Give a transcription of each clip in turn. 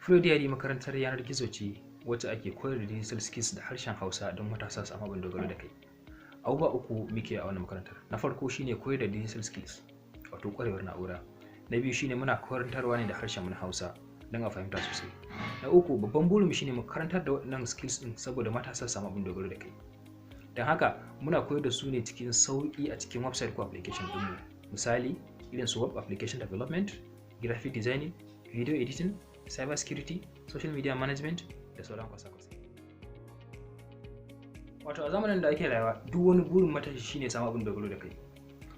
Flowdiary makarantar yanar gizo ce wacce ake koyar da digital skills da harshen Hausa don matasa su samu abin dogaro da kai. Abubuwa uku muke a wannan makarantar. Na farko shine koyar da digital skills, wato ƙwarewar na'ura. Na biyu shine muna karantarwa ne da harshen mu na Hausa don a fahimta sosai. Na uku, babban burinmu shine mu karantar da waɗannan skills ɗin saboda matasa su samu abin dogaro da kai. Don haka muna koyar da su ne cikin sauƙi a cikin website ko application ɗinmu. Misali, irin su web application development, graphic designing, video editing, cyber security, social media management da sauran kwasa-kwasai. Wato a zamanin da ake rayuwa, duk wani burin matashi shine samu abin dogaro da kai.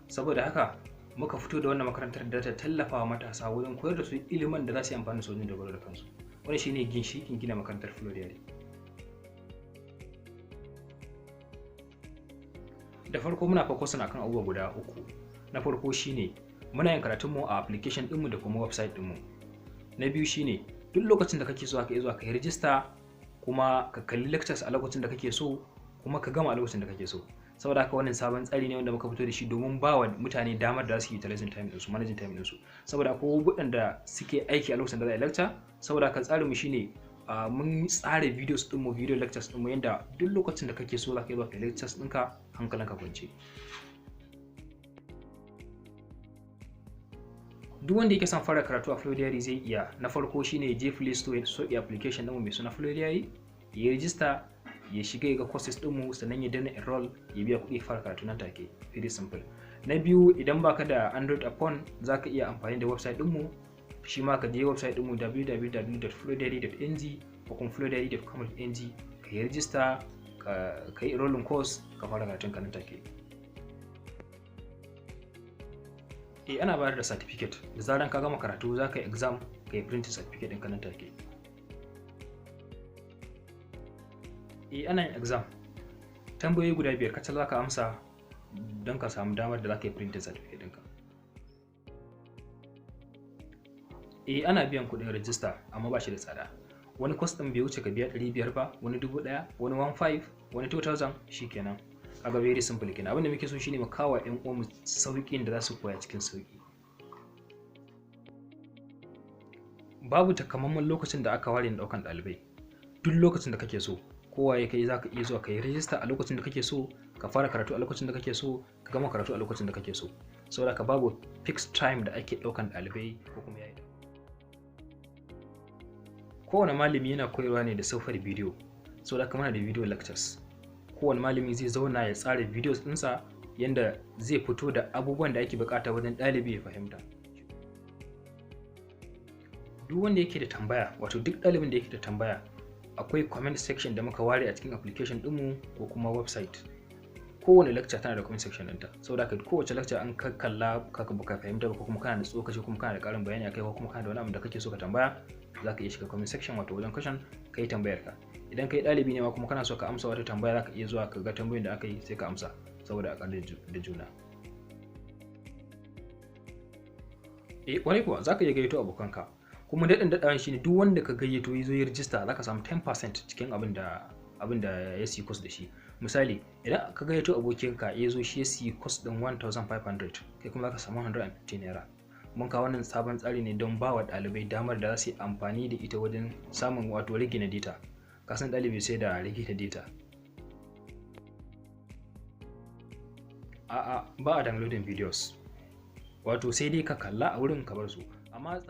Saboda haka muka fito da wannan makarantar da ta tallafa wa matasa wajen koyar da su ilimin da za su yi amfani da su wajen dogaro da kansu. Wannan shine ginshiƙin gina makarantar Flowdiary. Da farko muna focusing akan abubuwa guda uku. Na farko shine muna yin karatunmu a application ɗinmu da kuma website ɗinmu. Na biyu shine duk lokacin da kake so ka iya zuwa ka yi rijista kuma ka kalli lectures a lokacin da kake so kuma ka gama a lokacin da kake so. Saboda haka wannan sabon tsari ne wanda muka fito da shi domin ba wa mutane damar da za su yi utilizing time ɗinsu, managing time ɗinsu. Saboda akwai waɗanda suke aiki a lokacin da za a yi lecture. Saboda haka tsarinmu shine mun tsara videos ɗinmu, video lectures ɗinmu yanda duk lokacin da kake so za ka iya zuwa ka yi lectures ɗinka hankalinka kwance. Duk wanda yake son fara karatu a Flowdiary zai iya. Na farko shine ya je Play Store ya sauke application ɗinmu mai suna Flowdiary, ya yi rijista, ya shiga ya ga courses ɗinmu, sannan ya danna enroll, ya biya kuɗi ya fara karatu nan take. Very simple. Na biyu, idan baka da Android phone za ka iya amfani da website ɗinmu. Shi ma ka je website ɗinmu www.flowdiary.ng ko kuma flowdiary.com.ng, ka yi rijista, ka yi enrolling course, ka fara karatun ka nan take. Eh, ana bayar da certificate. Da zaran ka gama karatu za ka yi exam, ka yi printing certificate ɗinka nan take. Eh, ana yin exam. Tambayoyi guda 5 kacal za ka amsa don ka samu damar da za ka yi printing certificate ɗinka. Eh, ana biyan kuɗin rijista amma ba shi da tsada. Wani course ɗin bai wuce ka biya 500 ba, wani 1000, wani 15, wani 2000 shikenan. Kaga very simple kenan. Abin da muke so shine mu kawo wa ƴan uwanmu sauƙin da za su koya cikin sauƙi. Babu takamaiman lokacin da aka ware na ɗaukan ɗalibai. Duk lokacin da kake so, kowa ya kai za ka iya zuwa ka yi rijista a lokacin da kake so, ka fara karatu a lokacin da kake so, ka gama karatu a lokacin da kake so. Saboda haka babu fixed time da ake ɗaukan ɗalibai ko kuma yayi. Kowane malami yana koyarwa ne da saufar bidiyo. Saboda haka muna da video lectures. Kowane malami zai zauna ya tsara videos ɗinsa yanda zai fito da abubuwan da ake buƙata wajen ɗalibi ya fahimta. Duk wanda yake da tambaya, wato duk ɗalibin da yake da tambaya, akwai comment section da muka ware a cikin application ɗinmu ko kuma website. Kowane lecture tana da comment section ɗinta. Saboda haka kowace lecture an ka kalla ka baka fahimta ba ko kuma kana da tsokaci ko kuma kana da ƙarin bayani akai ko kuma kana da wani abu da kake so ka tambaya, za ka iya shiga comment section wato wajen question ka yi tambayar ka. Idan kai ɗalibi ne ma kuma kana so ka amsa wata tambaya, za ka iya zuwa ka ga tambayoyin da aka yi sai ka amsa saboda a ƙaru da juna. Eh, ƙwarai kuwa za ka iya gayyato abokanka. Kuma daɗin daɗawan shine duk wanda ka gayyato ya zo ya rijista za ka samu 10% cikin abin da ya siyi course da shi. Misali, idan ka gayyato abokinka ya zo shi ya siyi course ɗin 1500, kai kuma za ka samu 150 naira. Mun kawo wannan sabon tsari ne don ba wa ɗalibai damar da za su yi amfani da ita wajen samun wato rage na data. Ka san ɗalibi sai da rage na data. A'a, ba a downloading videos. Wato sai dai ka kalla a wurin ka bar su. Amma